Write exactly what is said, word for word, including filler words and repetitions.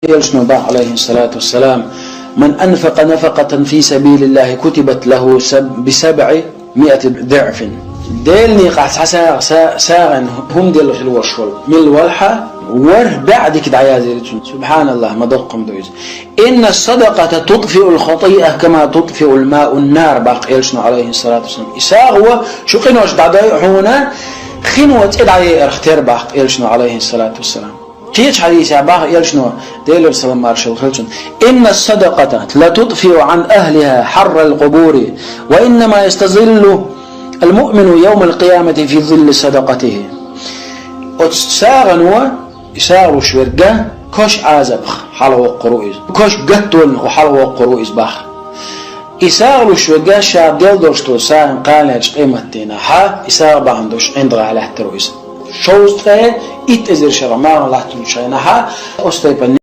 Элчано бах, алейхи салату вассалам: «Ман анфака нафакатан фи сабилиллахи кутибат лаху саб-, би сабъи миати диъфин». Делан некъахь цхьа сагӀа, са-, сагӀина хӀума делла хила волуш волу милла валахь, ворхӀ бӀе дика дӀаязйина цунна. Субханаллах, ма доккха хӀума ду иза. «Инна садакъата тутфиул хатиъа кама тутфиул маун нар», бах Элчано, алейхи салату вассалам. И сагӀо шу къинош дӀадойу хьуна, хино цӀе дӀаеарх тера, бах Элчано, алейхи салату вассалам. Кхечу хьадисехь бах Элчано, Делера салам маршалла хилчун: «Инна садакъата ла тутфиу ан ахлиха хьаррал къубури, ва иннама ястазиллу ал муъмину явмал къиямати фи зилли садакъатихи». Оцу сагӀано, и сагӀа луш верг, кош Ӏазапах хьалавоккхур ву иза. Кош гаттонах хьалавоккхур ву иза, бах. И сагӀа луш верг ша делла долуш долу сагӀина кхана лаьттачу къематдийнахь, и сагӀа бахьана долуш ӀиндагӀехь лаьттар ву иза. Шовзткъе итт эзар шарахь мархана латтанчу хенахь, оцу тайпана